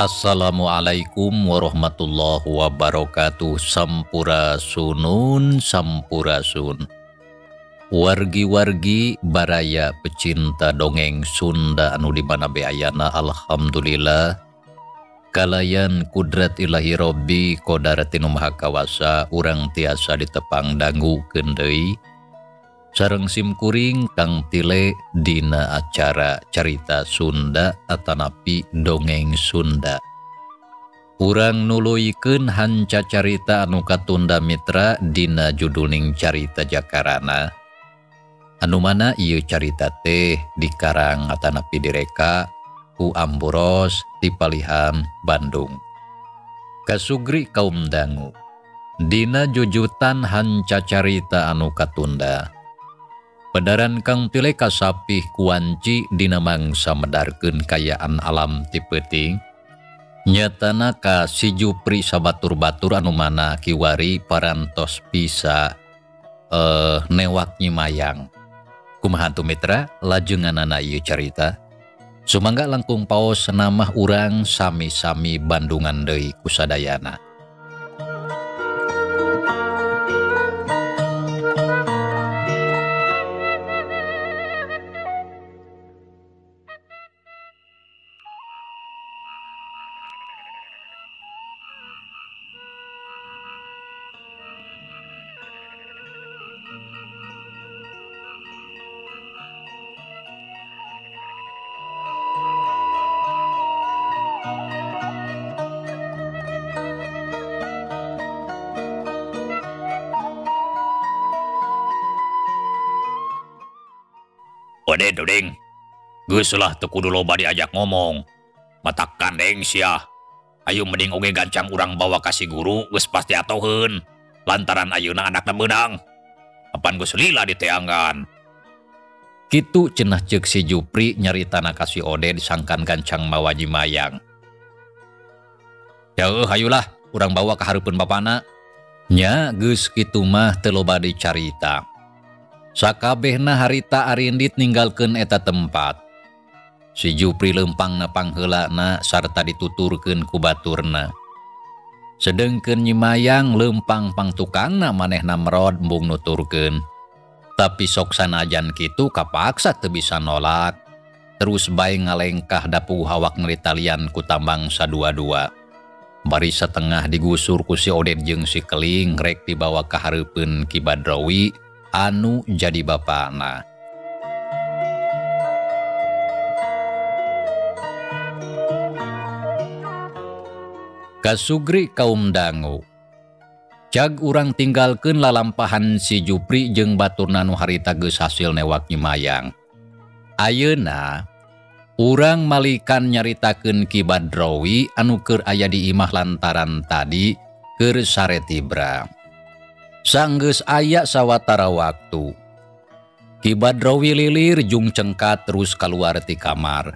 Assalamualaikum warahmatullahi wabarakatuh. Sampurasunun sampurasun. Wargi-wargi baraya pecinta dongeng Sunda anu di mana be ayana, alhamdulillah kalayan kudrat ilahi Robbi kodarati nu maha kawasa urang tiasa ditepang dangukeun deui sareng simkuring Kang Tile dina acara carita Sunda atanapi dongeng Sunda. Urang nuluykeun hanca carita anu katunda mitra dina juduling carita Jakarana. Anu mana ieu carita teh dikarang atanapi direka ku Amboros ti Palihan Bandung. Kasugri kaum dangu dina jujutan hanca carita anu katunda. Pedaran Kang Tile kasapih kuanci dina mangsa medarkeun kayaan alam ti peuting. Nyatana ka si Jupri sabatur-batur anu mana kiwari parantos bisa newak Nyi Mayang. Kumaha tuh mitra lajenganana ieu carita? Sumangga langkung paos namah urang sami-sami Bandungan deui kusadayana. Oded, odeng, geus lah teu kudu loba diajak ngomong. Matak kandeng sia. Ayo mending oge gancang urang bawa ka si guru, geus pasti atoheun. Lantaran ayeuna anakna beunang. Apan geus lila diteangan. Kitu cenah ceuk si Jupri nyaritana ka si Oded sangkan gancang mawa Nyi Mayang. Ya hayulah urang bawa ka hareupeun bapana. Nya geus kitu mah teu loba dicarita. Sakabehna harita arindit ninggalkeun eta tempat. Si Jupri lempangna pangheulana sarta dituturkeun ku baturna. Sedengkeun Nyi Mayang lempang pangtukangna manehna merod embung nuturkeun. Tapi sok sanajan kitu kapaksa teu bisa nolak. Terus bae ngalengkah dapu hawak ngritalian ku tambang sadua-dua. Bari satengah digusur ku si Oded jeung si Keling rek dibawa ka hareupeun Ki Badrawi anu jadi bapana. Kasugri kaum dangu. Cag urang tinggalkeun lalampahan si Jupri jeung baturna nu harita geus hasil newak Nyi Mayang. Ayeuna urang malikan nyaritakeun Ki Badrawi anu keur aya di imah lantaran tadi keur sare tibra. Sanggeus aya sawatara waktu. Ki Badrawi lilir jung cengkat terus kaluar ti kamar.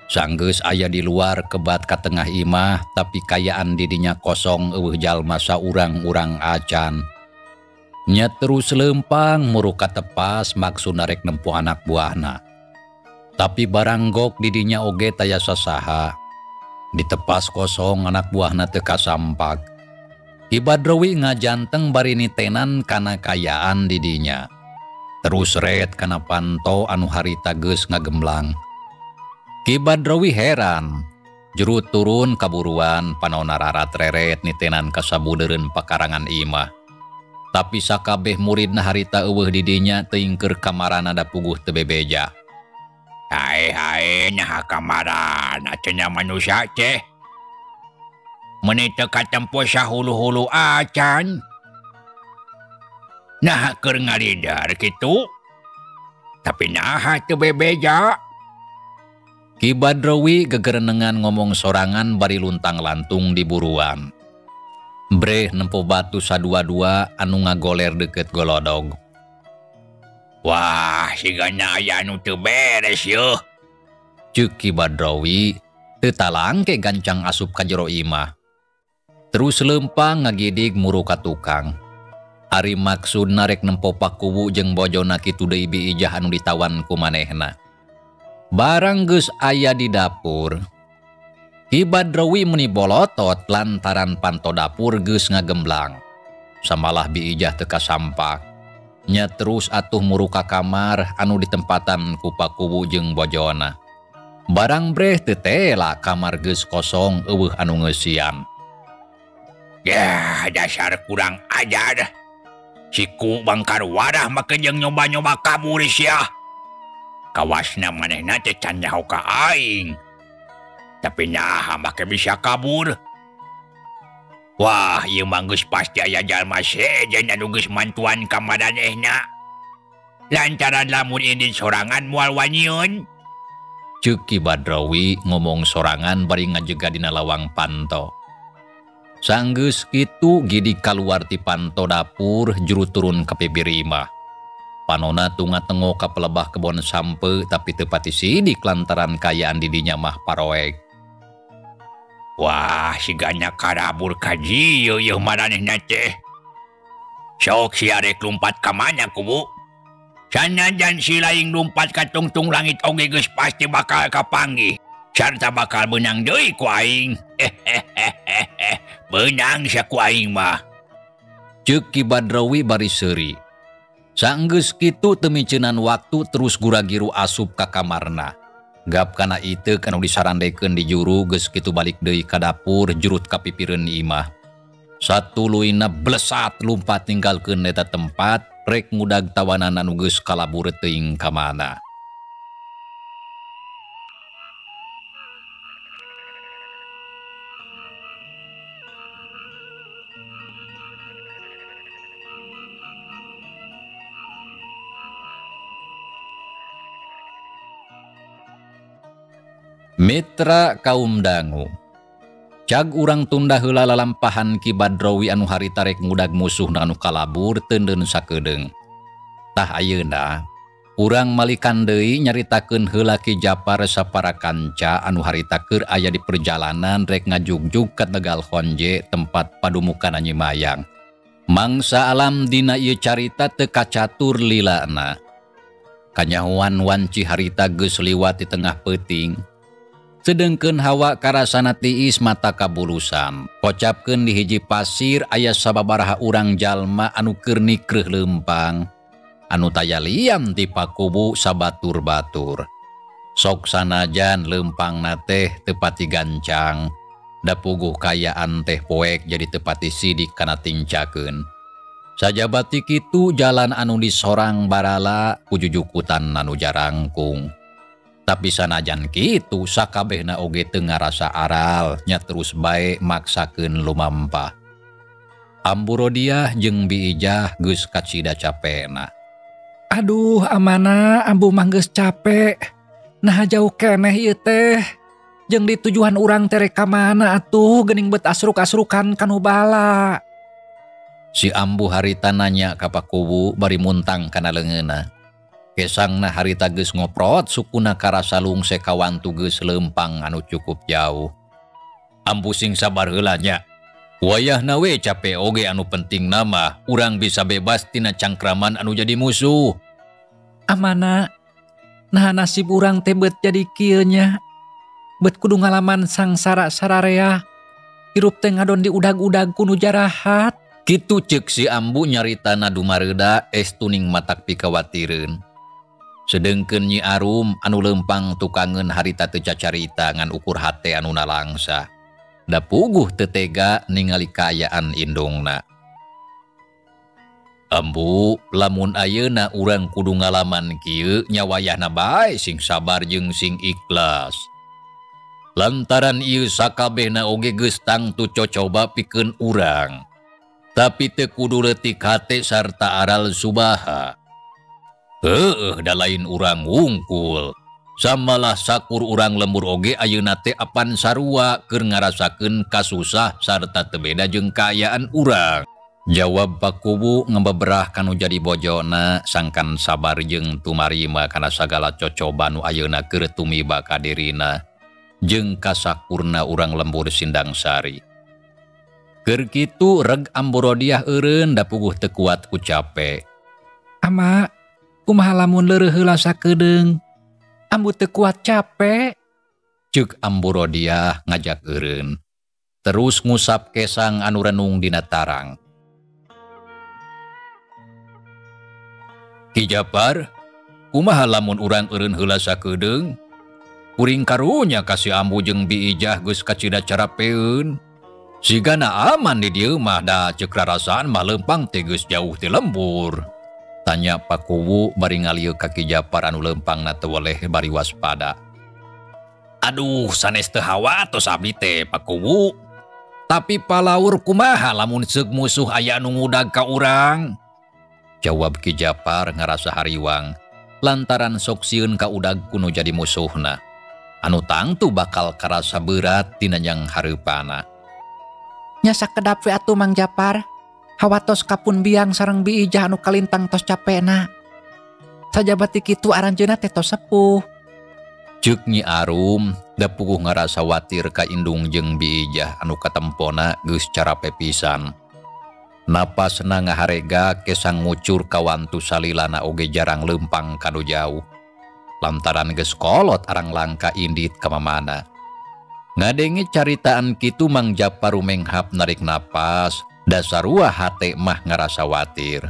Sanggeus aya di luar kebat ka tengah imah tapi kayaan didinya kosong eueuh jalma saurang-urang acan. Nya terus lempang muru katepas maksudna rek nempo anak buahna. Tapi baranggok didinya oge taya sasaha. Ditepas kosong anak buahna teu kasampak. Ki Badrawi ngajanteng bari nitenan kana kayaan didinya. Terus ret kana panto anu harita geus ngagemlang. Ki Badrawi heran. Juru turun kaburuan panona rarat reret nitenan kasabudeureun pakarangan imah. Tapi sakabeh muridna harita eueuh didinya teuing keur kamarana da puguh teu bebeja. Hae hae nyaha kamarana cenah manusia teh. Meni teu katempo sahulu-hulu acan. Naha keur ngaridar kitu. Tapi naha teu bebeja. Ki Badrawi gegerenengan ngomong sorangan bari luntang-lantung di buruan. Breh nempo batu sadua-dua anu ngagoler deket golodog. Wah, sigana aya anu teu beres yeuh. Ceuk Ki Badrawi teu talangke gancang asup ka jero imah. Terus lempang ngagidig muru ka tukang. Ari maksudna rek nempo pakuwu jeung bojona kitu deui Bi Ijah anu ditawan ku manehna. Barang geus aya di dapur. Ki Badrawi meni bolotot lantaran panto dapur geus ngagemblang. Samalah Bi Ijah teu kasampak. Nya terus atuh muru ka kamar anu ditempatan ku Pakuwu jeung bojona. Barang breh teu tela kamar geus kosong eueuh anu ngeusian. Yah, dasar kurang ajar. Siku bangkar wadah make jeung nyoba-nyoba kabur sia. Kawasna manehna teh can nyaho ka aing. Tapi naha make bisa kabur. Wah, ieu mah geus pasti aya jalma sejen anu geus mantuan ka maranehna. Lantaran lamun indit sorangan moal waniun. Ceuk Ki Badrawi ngomong sorangan bari ngajega dina lawang panto. Sanggeus kitu gidik kaluar ti panto dapur juru turun ka pibir imah. Panona tunga tengo ka pelebah kebon sampe tapi teu pati sidik lantaran kayaan di dinya mah paroek. Wah, sigana karabur ka dieu yeuh maranehna teh. Sok sia rek lumpat ka mana kubu? Sanajan si laing lumpat ka tungtung langit oge geus pasti bakal kapanggih. Sarta bakal beunang deui ku aing. Beunang sia ku aing mah. Ceuk Ki Badrawi bari seuri. Sanggeus kitu teu miceunan waktu terus guragiru asup ka kamarna. Gap kana iteuk anu disarandekeun di juru geus kitu balik deui ka dapur jurut ka pipireun imah. Satuluyna blesat lumpat ninggalkeun eta tempat rek ngudag tawanan anu geus kalabur teuing ka mana. Mitra kaum dangu. Cag urang tunda heula lalampahan Ki Badrawi anu harita rek ngudag musuhna anu kalabur teuneun sakedeung. Tah ayeuna urang malikan deui nyaritakeun heula Ki Japar sapara kanca anu harita keur aya di perjalanan rek ngajugjug ka Tegal Honje tempat padumukan Nyi Mayang. Mangsa alam dina ieu carita teu kacatur lilana. Kanyahoan wanci harita geus liwat di tengah peuting. Sedengkeun hawa karasana tiis mata kabulusan. Kocapkeun di hiji pasir aya sababaraha urang jalma anu keur nikreuh leumpang. Anu taya lian ti pakubu sabatur-batur. Sok sanajan leumpangna teh teu pati gancang. Da puguh kayaan teh poek jadi teu pati sidik kana tincakeun. Sajabati kitu jalan anu disorang barala kujujukutan anu jarangkung. Tapi sanajan kitu sakabehna oge teu ngarasa aral nya terus bae maksakeun lumampah. Ambu Rodiah jeung Bi Ijah geus kacida capena. Aduh amana ambu mah geus capek. Nah jauh keneh ieu teh. Jeung di tujuan urang teh rek ka mana atuh geuning bet asruk-asrukan kanu bala. Si ambu harita nanya ka Pakuwu bari muntang kana leungeunna. Kesangna harita geus ngoprot sukuna karasa lungse kawantu geus leumpang anu cukup jauh. Ambu sing sabar heula nya. Wayahna we cape oge anu penting nama urang bisa bebas tina cangkraman anu jadi musuh. Amana, nah nasib urang teh bet jadi kieu nya. Bet kudu ngalaman sangsara sararea. Hirup teh ngadon diudag-udag ku nu jarahat. Kitu ceuk si ambu nyaritana dumareuda estuning matak pikawatireun. Sedengkeun Nyi Arum anu leumpang tukangeun harita teu cacarita ngan ukur hate anu nalangsa. Da puguh teu tega ningali kaayaan indungna. Ambu, lamun ayeuna urang kudu ngalaman kieu nya wayahna bae sing sabar jeung sing ikhlas. Lantaran ieu sakabehna oge geus tangtu cocoba pikeun urang. Tapi teu kudu leutik hate sarta aral subaha. Heueuh da lain urang wungkul. Samalah sakur urang lembur oge ayeuna teh apan sarua keur ngarasakeun kasusah sarta teu beda jeung kaayaan urang. Jawab Pakuwu ngebeberah kanu jadi bojona sangkan sabar jeung tumarima kana sagala cocoba nu ayeuna keur tumiba ka dirina jeung kasakurna urang lembur Sindang Sari. Keur kitu reg Ambu Rodiah eureun da puguh teu kuat ku cape. Ama, kumaha lamun leureuh heula sakedeung? Ambu teu kuat capek. Ceuk Ambu Rodiah ngajak eureun. Terus ngusap kesang anu renung dina tarang. Ki Japar, kumaha lamun urang eureun heula sakedeung? Kuring karunya ka si Ambu jeung Bi Ijah geus kacida carapeun. Sigana aman di dieu mah da ceuk rarasaan mah leumpang teh geus jauh ti lembur. Tanya Pakuwu bari ngalieu ka Ki Japar anu leumpangna teu weleh bari waspada. Aduh, sanes teu hawatos abdi teh Pakuwu. Tapi palaur kumaha lamun seuk musuh aya nu ngudag ka urang? Jawab Ki Japar ngarasa hariwang lantaran sok sieun ka udag kuno jadi musuhna. Anu tangtu bakal karasa berat tina jang hareupana. Nya sakedap we atuh Mang Japar. Hawatos kapun biang sareng Bi Ijah anu kalintang tos capena. Sajaba ti kitu aranjeunna teh tos sepuh. Ceuk Nyi Arum da puguh ngarasa watir ka indung jeung Bi Ijah anu katempona geus carape pisan. Napasna ngaharega kesang ngucur kawantu salilana oge jarang leumpang kanu jauh. Lantaran geus kolot arang langka indit ka mamana. Ngadenge caritaan kitu Mang Japar rumenghap narik napas, dasarua hate mah ngarasa watir.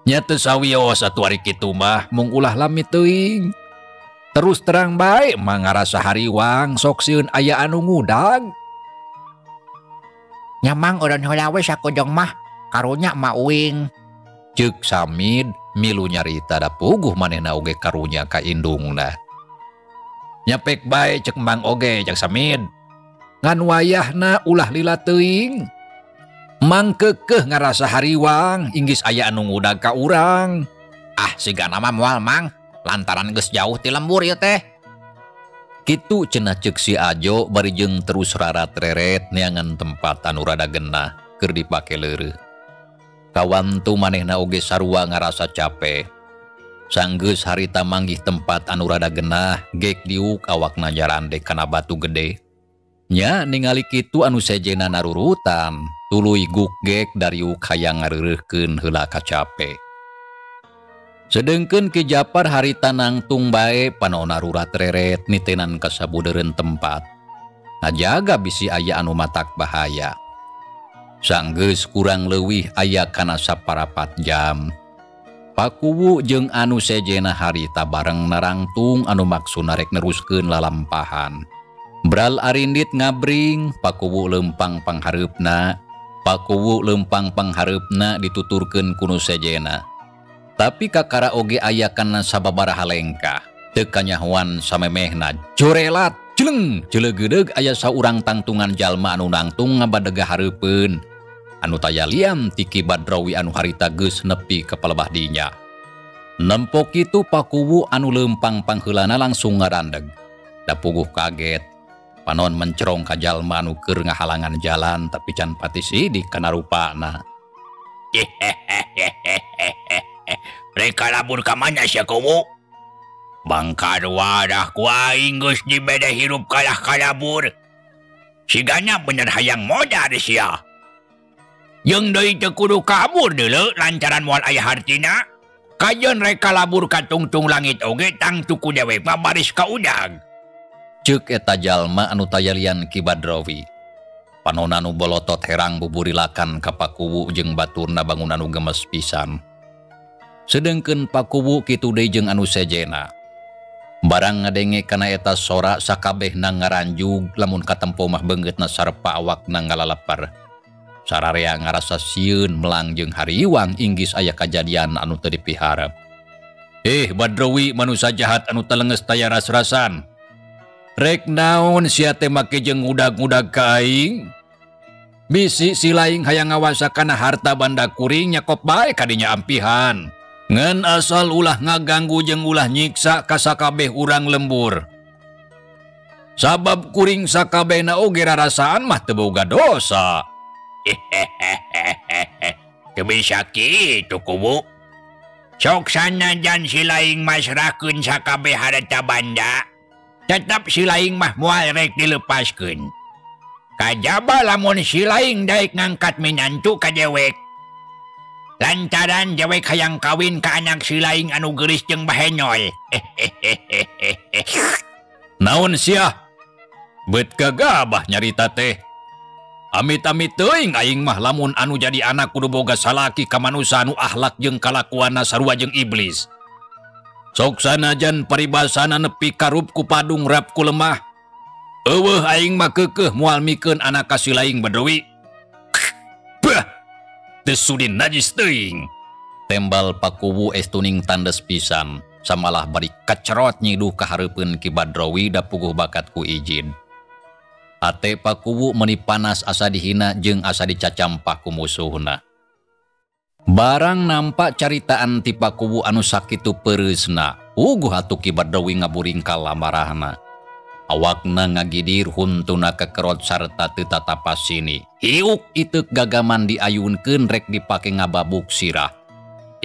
Nya teu sawios atuh ari kitu mah mung ulah lami teuing. Terus terang bae mah ngarasa hariwang sok sieun aya anu ngudag. Nya Mang eureun heula we sakojong mah karunya ma uing. Ceuk Samid milu nyarita da puguh manehna oge karunya ka indungna. Nyapek bae ceuk Mang oge cek Samid. Ngan wayahna ulah lila teuing. Mang keukeuh ngarasa hariwang inggis aya anu ngudag ka urang. Ah sigana mah moal Mang. Lantaran geus jauh ti lembur ieu teh. Kitu cenah ceuk si Ajo bari jeung terus rarat-reret neangan tempat anu rada genah keur dipake leureuh. Kawantu manehna oge sarua ngarasa cape. Sanggeus harita manggih tempat anu rada genah, gek diuk awakna jarandek kana batu gede. Nya ningali kitu anu sejena narurutan, tuluy guk gek dariuk hayang ngareureurkeun heula kacape. Sedengkeun Ki Japar harita nangtung bae panona rurat reret nitenan ka sabudeureun tempat. Ngajaga bisi aya anu matak bahaya. Sanggeus kurang leuwih aya kana saparapat jam. Pakuwu jeung anu sejena harita bareng narangtung anu maksudna rek neruskeun lalampahan. Bral arindit ngabring, Pakuwu leumpang panghareupna, Pakuwu leumpang panghareupna dituturkeun ku nu sejena. Tapi kakara oge aya kana sababaraha lengkah, teu kanyahoan samemehna jorelat jeleng jelegedeug aya saurang tangtungan jalma anu nangtung ngabadega hareupeun. Anu taya liam ti Ki Badrawi anu harita geus nepi ka palebah dinya. Nempo kitu Pakuwu anu leumpang pangheulana langsung ngarandeg. Da puguh kaget, panon mencerong ka jalma anu keur ngahalangan jalan tapi can pati sidik kana rupana. Reka labur ka mana sia Kuwu? Bangkar wadah ku aing geus dibede hirup kalah kalabur. Sigana bener hayang modar sia. Jeung deui teu kudu kabur deuleu lantaran moal aya hartina. Kajeun reka labur ka tungtung langit oge tangtu ku dewek mah baris ka udag. Ceuk eta jalma anu tayalian Ki Badrawi. Panona nu bolotot herang buburilakan ka Pakuwu jeung baturna bangunan nu gemes pisan. Sedengkeun Pakuwu kitu deui jeung anu sejena. Barang ngadenge kana eta sora sakabehna ngaranjug lamun katempo mah beungeutna sarpa awakna ngalalepar. Sararea ngarasa sieun melang jeung hariwang inggis aya kajadian anu teu dipiharep. Badrawi manusa jahat anu telenges taya ras-rasan. Rek naon sia teh make jeung ngudag-ngudag ka aing? Bisi si laing hayang ngawasa kana harta banda kuring nyakop bae kadinya ampihan. Ngan asal ulah ngaganggu jeung ulah nyiksa ka sakabeh urang lembur. Sabab kuring sakabehna oge rarasaan mah teu boga dosa. Teu bisa kitu Kuwu. Sok sanajan si laing masrahkeun sakabeh harta banda, tetap si laing mah moal rek dilepaskeun. Kajaba lamun si laing daek ngangkat minantu ka dewek. Lantaran dewek hayang kawin ka anak si laing anu geulis jeung bahenyol. Naon sia? Bet gagabah nyarita teh. Amit-amit teuing aing mah lamun anu jadi anak kudu boga salaki ka manusa anu akhlak jeung kalakuanna sarua jeung iblis. Sok sanajan paribasana nepi karup ku padung rap ku lemah. Eueuh aing mah keukeuh moal mikeun anak ka si laing Badrowi. Bah! Teu sudi najis teuing. Tembal Pakuwu estuning tandes pisan. Samalah bari kacerot nyiduh kahareupeun Ki Badrowi da puguh bakat ku izin. Ate Pakuwu meuni panas asa dihina jeung asa dicacampah ku musuhna. Barang nampak caritaan ti Pakuwu anu sakitu peureusna, uguh atuh Ki Badrowi ngaburingkal amarahna. Awakna ngagidir huntuna kekerot sarta teu tatapas sini. Hiuk iteuk gagaman diayunkeun rek dipake ngababuk sirah.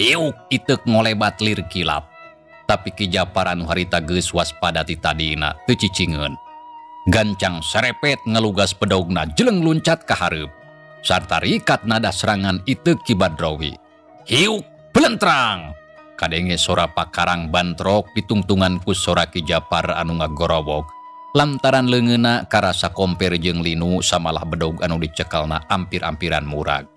Hiuk iteuk ngolebat lir kilap. Tapi Ki Japar anu harita geus waspada ti tadina teu cicingeun. Gancang serepet ngelugas pedogna jeleng luncat ka hareup. Sarta rikat nada serangan iteuk Ki Badrowi. Hiuk belentrang. Kadenge sora pakarang bantrok ditungtungan ku sora Ki Japar anu ngagorowok. Lantaran leungeunna karasa komper jeung linu samalah bedog anu dicekelna ampir-ampiran murag.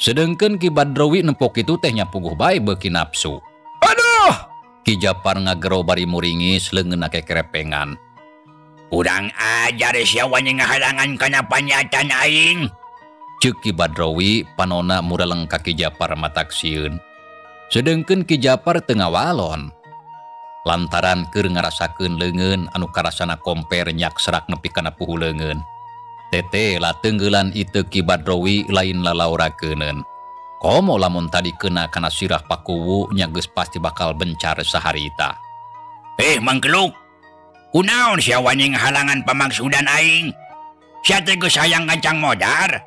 Sedengkeun Ki Badrowi nempok kitu teh nya puguh bae beuki nafsu. Aduh! Ki Japar ngagero bari muringis leungeunna kekerepengan. Kurang ajar sia wani ngahalangan kana panyatan aing. Ceuk Ki Badrowi panona mureleng ka Ki Japar matak sieun. Sedengkeun Ki Japar teu ngawalon. Lantaran keur ngarasakeun leungeun anu karasana komper nyak serak nepi kana puhu leungeun. Tete la tenggelan iteuk Ki Badrowi lain lalaorakeuneun. Komo lamun tadi kena kana sirah Pakuwu nya geus pasti bakal bencar saharita. Mangkeluk. Kunaon sia wani ngahalangan pamaksudan aing? Sia teh geus hayang gancang modar.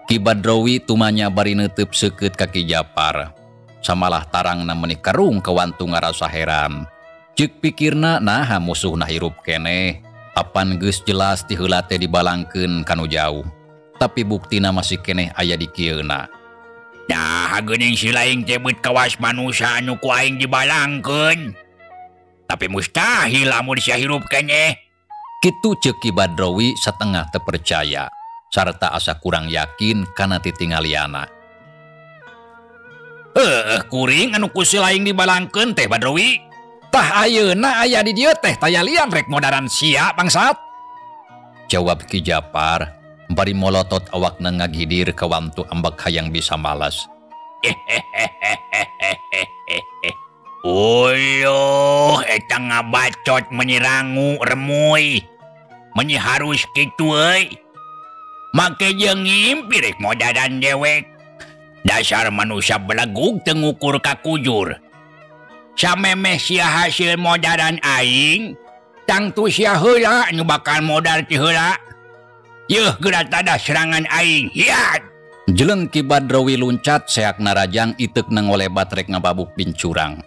Ki Badrowi tumanya bari neuteub seukeut ka Ki Japar. Samalah tarangna meuni karung kawantu ngarasa heran. Ceuk pikirna naha musuhna hirup keneh. Apan geus jelas ti heula teh dibalangkeun kanu jauh. Tapi buktina masih keneh aya di kieuna. Nah, geuning si laing teh beut kawas manusa anu ku aing dibalangkeun. Tapi mustahil lamun sia hirup keneh. Kitu ceuk Ki Badrowi satengah teu percaya sarta asa kurang yakin kana titinggaliana. Kuring anu ku si laing dibalangkeun teh Badrowi. Tah ayeuna aya di dieu teh tayalian rek modaran sia bangsat. Jawab Ki Japar bari molotot awakna ngagidir kawantu ambek hayang bisa malas. Uluh eta ngabacot menyerangu remuy. Menyi harus kitu euy. Make jeung ngimpi rek modaran dewek. Dasar manusia belegug teu ngukur ka kujur. Samemeh sia hasil modaran aing, tangtu sia heula nu bakal modal ti heula. Yeuh geura tadah serangan aing. Hiat. Jeleng Ki Badrowi luncat seak narajang iteukna ngolebat rek ngababuk bincurang.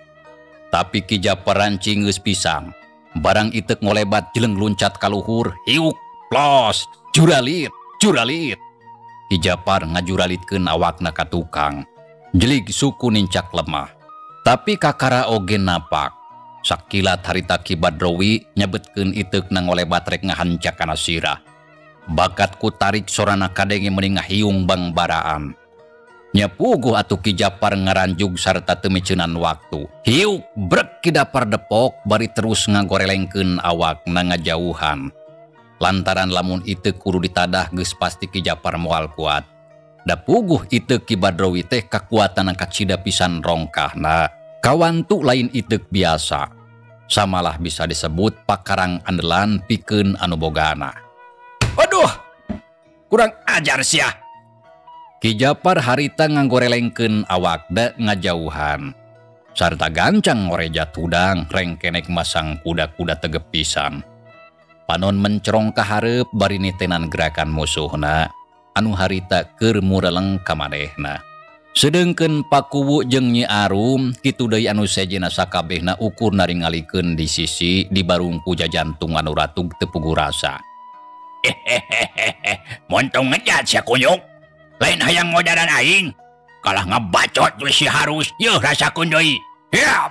Tapi Ki Japar rancing geus pisang. Barang iteuk ngolebat jeleng luncat kaluhur, hiuk, plos, juralit, juralit. Ki Japar ngajuralitkeun awakna ka tukang. Jelig suku nincak lemah. Tapi kakara oge napak. Sakilat harita Ki Badrowi nyabetkeun iteukna ngolebat rek ngahancak kana sirah. Bakat ku tarik sorana kadenge meuni ngahiung bangbaraan. Nya puguh atuh Ki Japar ngaranjug sarta teu miceunan waktu. Hiuk brek Ki Japar depok bari terus ngagorelengkeun awakna ngajauhan. Lantaran lamun iteuk kudu ditadah geus pasti Ki Japar moal kuat. Da puguh iteuk Ki Badrowi teh kakuatan kacida pisan rongkahna. Kawantu lain iteuk biasa. Samalah bisa disebut pakarang andelan pikeun anu bogana. Aduh, kurang ajar sia. Ki Japar harita nganggorelengkeun awakna ngajauhan. Sarta gancang ngoreja tudang rengkenek masang kuda-kuda tegep pisan. Panon mencerong ka hareup bari nitenan gerakan musuhna anu harita keur mureleng ka manehna. Sedengkeun Pakuwu jeung Nyi Arum kitu deui anu sejenna sakabehna ukur naringalikeun di sisi di barungku jajantung anu ratug teu puguh rasa. Montong ngejat sia kunyuk. Lain hayang modaran aing. Kalah ngebacot si harus. Yeuh rasakeun deui. Hiap.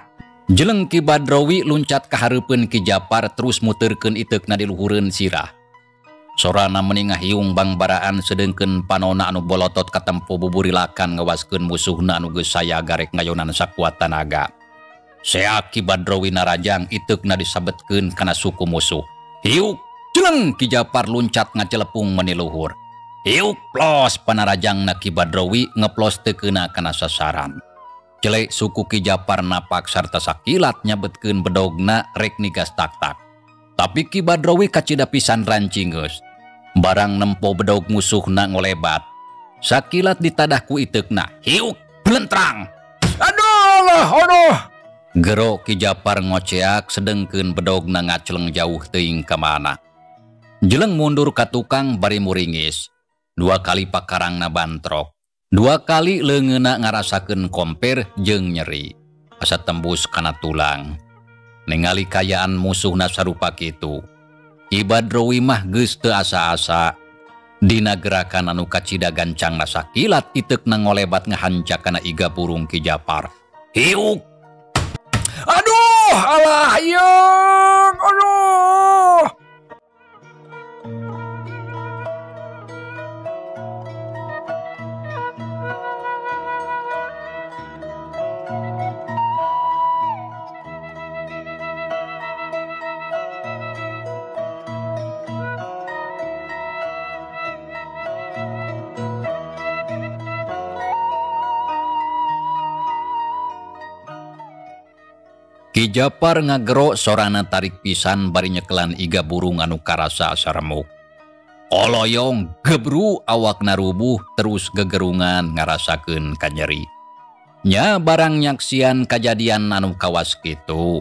Jeleng Ki Badrowi luncat ka hareupeun Ki Japar terus muterkeun iteukna di luhureun sirah. Sorana meni ngahiung bangbaraan sedengkeun panona anu bolotot katempo buburilakan ngawaskeun musuhna anu geus saya garek ngayonan sakuat tanaga. Sea Ki Badrowi narajang iteukna disabetkeun kana suku musuh. Hiuk jeleng Ki Japar luncat ngacelepung meni luhur. Hiuk plos panarajangna Ki Badrowi ngeplos teu keuna kana sasaran. Celek suku Ki Japar napak sarta sakilat nyabetkeun bedogna rek nigas tak-tak. Tapi Ki Badrowi kacida pisan rancingeus. Barang nempo bedog musuhna ngolebat. Sakilat ditadah ku iteukna. Hiuk blentrang. Aduh lah, aduh. Gero Ki Japar ngoceak sedengkeun bedogna ngaceleng jauh teuing ka mana. Jeleng mundur ka tukang bari muringis. Dua kali pakarangna bantrok. Dua kali leungeunna ngarasakeun komper jeung nyeri. Asa tembus kana tulang. Ningali kayaan musuhna sarupa kitu. Ki Badrowi mah geus teu asa-asa. Dina gerakan anu kacida gancangna sakilat iteukna ngolebat ngahancak kana iga burung Ki Japar. Hiuk. Aduh, alah yeung, aduh. Ki Japar ngagero sorana tarik pisan bari nyekelan iga burung anu karasa asa remuk. Oloyong gebru awakna rubuh terus gegerungan ngarasakeun kanyeri. Nya barang nyaksian kajadian anu kawas kitu.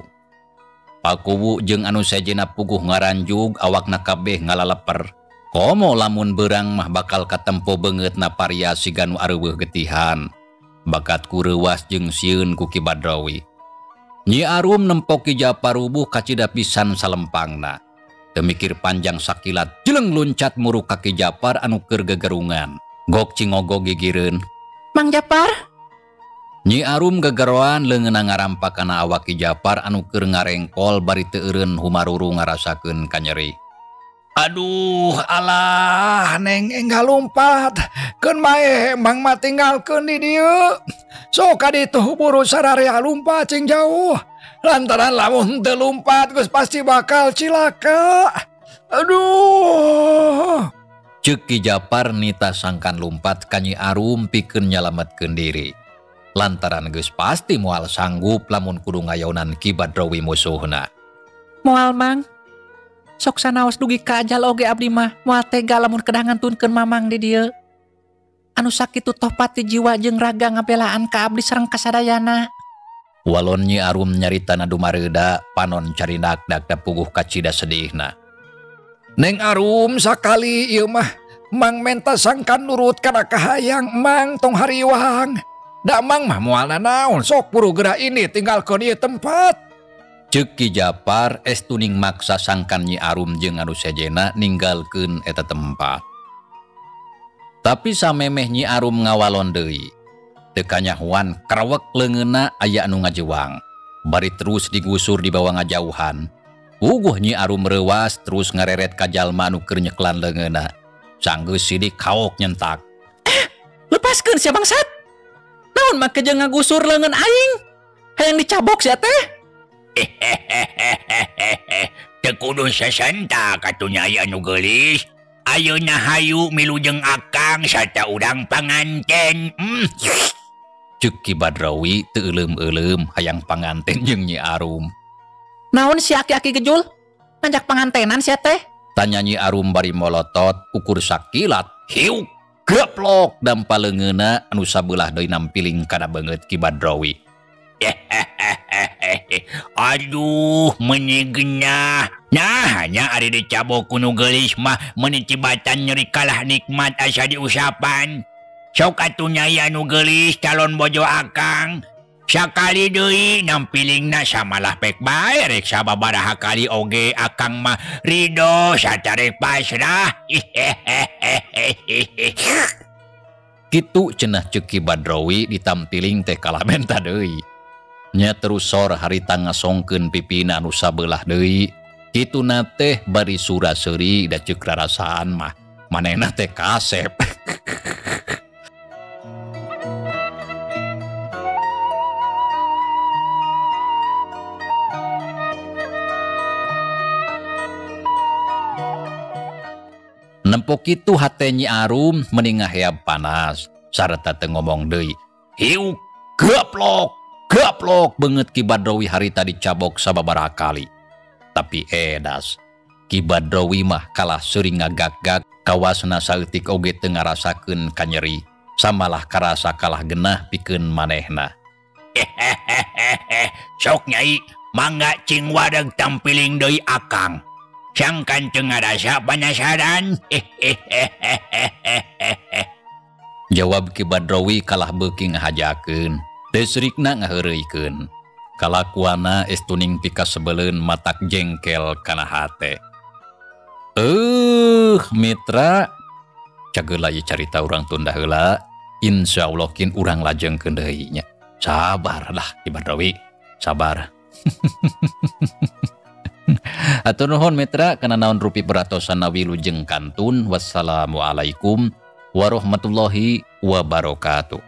Pakuwu jeung anu sejena puguh ngaranjug awakna kabeh ngalaleper. Komo lamun beurang mah bakal katempo beungeutna paria siga nu areuweuh getihan. Bakat ku reuwas jeung sieun ku Ki Badrowi. Nyi Arum nempok Ki Japar rubuh kacida pisan salempangna. Teu mikir panjang sakilat jeleng luncat muruk ka Ki Japar anu keur gegerungan. Gok cingogo gigireun. Mang Japar? Nyi Arum gegeroan leungeunna ngarampak kana awak Ki Japar anu keur ngarengkol bari teu eureun humaruru ngarasakeun kanyeri. Aduh, alah, neng enggal lumpat. Keun bae mang mah tinggalkeun di dieu. Sok ka ditu buru sararea lumpat cing jauh. Lantaran lamun teu lumpat geus pasti bakal cilaka. Aduh. Ceuk Ki Japar nita sangkan lumpat ka Nyi Arum pikeun nyalametkeun diri. Lantaran geus pasti moal sanggup lamun kudu ngayonan Ki Badrowi musuhna. Moal mang. Sok sanaos dugi ka ajal oge abdi mah moal tega lamun kedah ngantunkeun mamang di dieu. Anu sakitu toh pati jiwa jeung raga ngabelaan ka abdi sareng kasadayana. Walon Nyi Arum nyaritana dumareuda panon carinak dak puguh kacida sedihna. Neng Arum sakali ieu mah mang menta sangkan nurut kana kahayang mang tong hariwang. Da mang mah moal nanaon sok buru geura ini tinggalkeun ieu tempat. Ceuk Ki Japar estuning maksa sangkan Nyi Arum jeung anu sejena ninggalkeun eta tempat. Tapi samemeh Nyi Arum ngawalon deui. Teu kanyahoan krewek leungeunna aya anu ngajewang. Bari terus digusur dibawa ngajauhan. Puguh Nyi Arum reuwas terus ngareret ka jalma anu keur nyekelan leungeunna. Sanggeus sidik kaok nyentak. Lepaskeun sia bangsat. Naon make jeung ngagusur leungeun aing? Hayang dicabok sia teh? Teu kudu sesenta katuh nyai anu geulis. Ayeuna hayu milu jeung akang sarta urang panganten. Ceuk Ki Badrawi teu euleum-euleum hayang panganten jeung Nyi Arum. Naon si aki-aki gejul? Ngajak pangantenan sia teh? Tanya Nyi Arum bari molotot ukur sakilat. Hiuk geplok dampa leungeunna anu sabelah deui nampiling kana beungeut Ki Badrawi. Aduh, meuni genah. Nah, hanya ari dicabok ku nu geulis mah meuni tibatan nyeri kalah nikmat asa diusapan. Sok atuh nyai anu geulis calon bojo akang. Sakali deui nampilingna samalah pek bae rek sababaraha kali oge akang mah ridho sarta rek pasrah. Kitu cenah ceuk Ki Badrawi ditampiling teh kalah menta deui. Nya terus sor harita ngasongkeun pipina anu sabelah deui. Kituna teh bari sura-seuri da ceuk rarasaan mah manehna teh kasep. Nempo kitu hate Nyi Arum meni ngaheab panas sarta teu ngomong deui. Hiu gaplok gaplok beungeut Ki Badrowi harita dicabok sababaraha kali. Tapi edas Ki Badrowi mah kalah seuring ngagak-gag kawasna saeutik oge teu ngarasakeun kanyeri samalah karasa kalah genah pikeun manehna. Hehehehe sok Nyai mangga cing wadeg tampiling deui akang. Sangkan teu ngarasa panasaran. Hehehehe. Jawab Ki Badrowi kalah beuki ngahajakeun, teu srikna ngaheureuykeun. Kalakuana estuning pikasebeleun matak jengkel kana hate. Mitra, cageula ieu carita urang tunda heula. Insyaallah kin urang lajengkeun deui nya. Sabar lah Ki Badrowi, sabar. Atur nuhun mitra kana naon rupi peratosan wilujeng kantun. Wassalamualaikum warahmatullahi wabarakatuh.